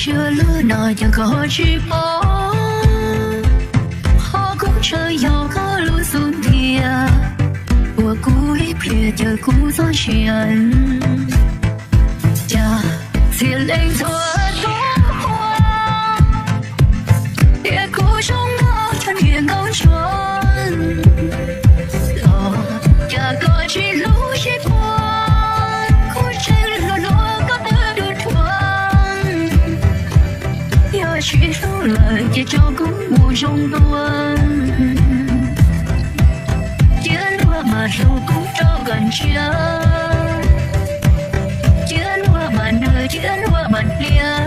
Ntsia luag no ces koj tsis paub, qhov kuv ntshaw yog koj lub xub ntiag, ua kuv ib pliag ces kuv txoj sia cas txhia leej txhua tus ua, tias kuv zoo nkauj tshaj niag nkauj ntsuag los cas koj tsis hlub sib puag, kuv tseem luag luag koj twb dua thuam. Yog sib hlub lawm ces tso kuv mus zoo dua, cia luag mam hlub kuv rau kom ntshiab, cia luag mam nws cia luag mam pliag,